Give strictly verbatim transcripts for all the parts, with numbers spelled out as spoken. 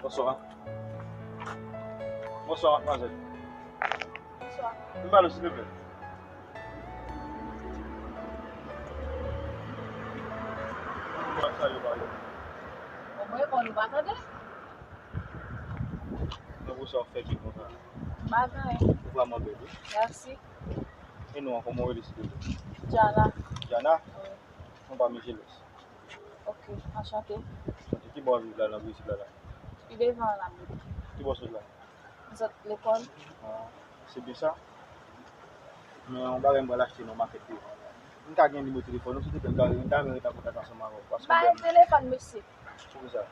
Bonswa. Bonswa, madmwazèl. Bonswa. Vin pale, silvouplè. Bon, mwen reponn ou pa tande. Nan pou sa w fè byen konsa. M pa gen anyen. Ou vrèman bèl, wi. Mèsi. E non an, kòman w rele, silvouplè? Jana. Jana? Wi. Non pa m Jelos. Ok, anchante. Anchante. Ki bò w ap viv la, nan Brezil la, la? Pi devan an la, m rete. Ki bò w sot la? M sot lekòl. Ah, se byen sa. Men yon bagay m pral achte nan makèt devan an la. M ka gen nimewo telefòn ou, silvouplè, m ta, m ta renmen ret an kontak ansanm avè w. Paske m pa gen telefòn, mesye. Poukisa?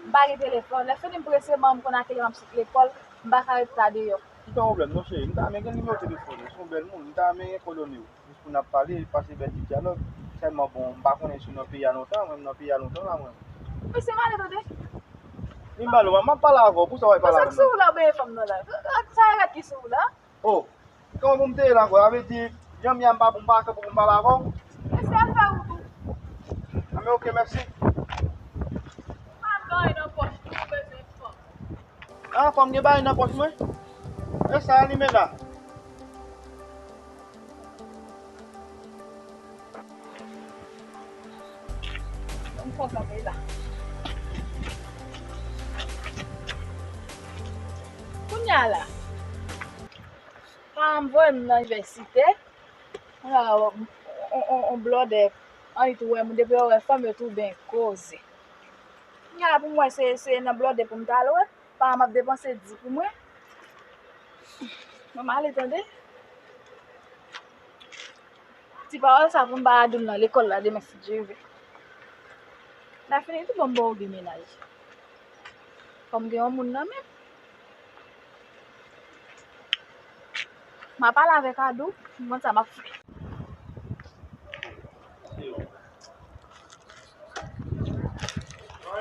M pa gen telefòn. Lè fini m prese, m konn akele m ap sot lekòl, m pa ka ret la deyò. Ki pa pwoblèm non, cheri. M ta renmen gen nimewo telefòn ou. Se yon bèl moun. M ta renmen gen kòdone w. Jis pou n ap pale, pase bèl ti dyalòg. Sèlman, bon, m pa konnen si w nan peyi a lontan, mwen, m nan peyi a lontan la, mwen. Mesye, m ale tande. Vin pale, m ap pale avè w. Poukisa w pale avè m? Sa k sou ou la, oubyen fanm nan la? Sa rèd ki sou ou la? Oh, kòman pou m te ye la ankò? Sa vle di, janm ya m pa, m pa ka pou m pale avè w? Mesye, al fè wout ou. Anben, ok, mèsi. Pa gen anyen nan pòch, ou bezwen fanm. Ah, fanm gen bagay nan pòch mwen? E sa, li men la. Ban m fè kanpe la. Kounye a la, paran m voye m nan inivèsite. Kounye a la, on, on, on, on blòdè, ann tou wè moun, depi yo wè fanm, yo tou ben koze. Kounye a la, pou m wè, se, se nan blòdè pou m t al wè. Paran m ap depanse di pou mwen. Mwen m ale tande. Ti pawòl sa pou m pa di l nan lekòl la demen si Dye vle. Lè fini tou bon m ba w gen mennaj. Fò m gen yon moun nan men m. M a pale avèk Adou, m konn sa m ap fè.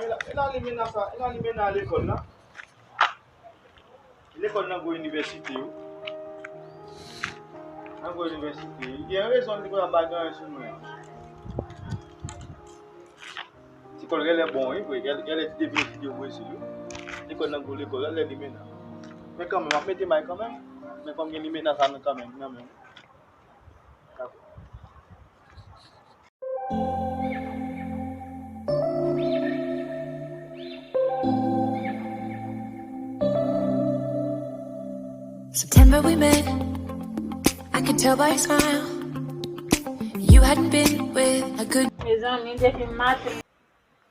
E la, e la limena sa, e la limena lekòl la. Lekòl nan gwo inivèsite yo. Nan gwo inivèsite yo. Gen rezon li pa gen anyen sou mwen. Ti kòl genlè bon, wi, vre. Genlè, genlè ti devine ti de Brezil, wi. Lekòl nan gwo lekòl, genlè limena. Men kanmenm, m ap mete may kanmenm. Men fò m gen limena sa nan kanmenm, nan men m. Dakò. September we met. I could tell by your smile. You hadn't been with a good. Mezanmi, depi maten,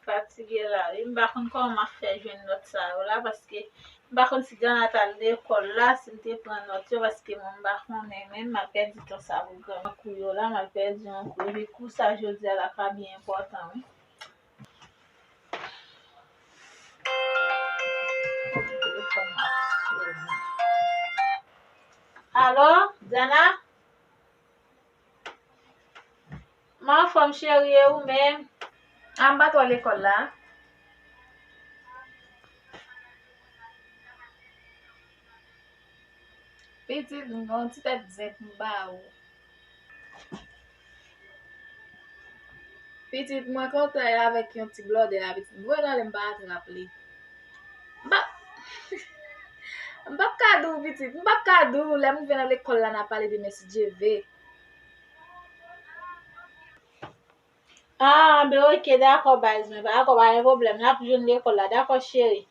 fatige la wi. M pa konn kòman m ap fè jwenn nòt sa yo la, paske m pa konn si Jana t al lekòl la, si l te pran nòt yo, paske mwen m pa konnen menm, m al pèdi tan sa pou granmoun kou yo la, m al pèdi yon kou. Epi kou sa jodi a la ka byen enpòtan wi. Alo, Jana? M anfòm cheri, e ou menm? A, m pa twò lekòl la. Pitit, m gen yon ti tèt zen pou m ba ou. Pitit, mwen kontan avèk yon ti blòdè la, pitit. M voye l anlè, m pa atrap li. M pa, m p ap ka di w, pitit. M p ap ka di w, lè m rive nan lekòl la, n a pale demen si Dye vle. Ah, ben ok, dakò, baz mwen. Dakò, pa gen pwoblèm. N ap jwenn lekòl la. Dakò, cheri.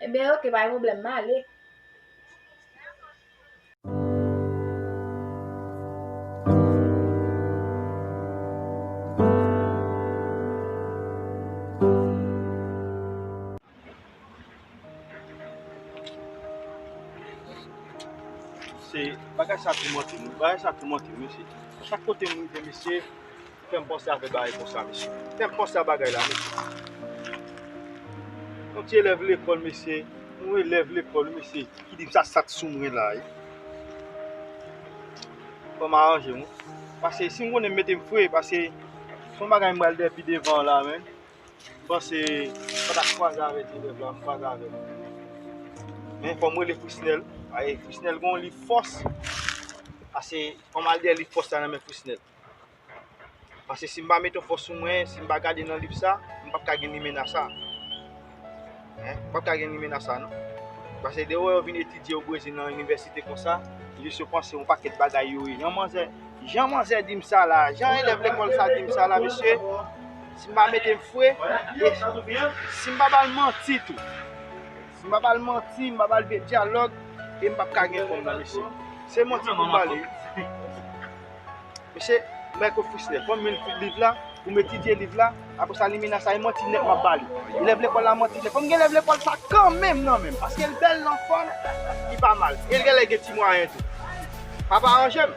Ebyen, ok, pa gen pwoblèm, m ale. Se bagay sa toumante m, bagay sa toumante m, mesye. Chak kote m rive, mesye, fè m panse avèk bagay konsa, mesye. Fè m panse a bagay la, mesye. Yon ti elèv lekòl, mesye. Yon elèv lekòl, mesye. Ki di sa sat sou mwen la, wi. Fò m aranje m, wi. Paske si m konnen m mete m fre, paske se yon bagay m pral depi devan la, men. M panse, m pa ta kwaze avèk ti elèv la, m kwaze avè l. Men fò m rele Frisnel. Ay, Frisnel gon liv fòs. Pase fò m al dèyè liv fòs la nan men Frisnel. Pase si m pa mete yon fòs sou mwen, si m pa gade nan liv sa, m p ap ka gen limena sa. Hein? P ap ka gen limena sa non. Paske de wè yo vin etidye o Brezil nan inivèsite konsa, jis yo panse yon pakèt bagay yo ye. Jan manzè, jan manzè di m sa la, jan elèv lekòl sa di m sa la, mesye, si m pa mete m fre, e si m pa ba l manti tou, si m pa ba l manti, m pa ba l vye dyalòg, e m p ap ka gen fanm nan, mesye. Se manti pou m ba li. Mesye, m bay kou Frislè. Fò m li liv la, pou m etidye liv la. Apre sa, limena sa, e manti nèt m ap ba li. Elèv lekòl la manti nèt. Fò m gen elèv lekòl sa kanmenm nan men m. Paske l bèl, l anfòm, li pa mal. E l genlè gen ti mwayen tou. Papa aranje m.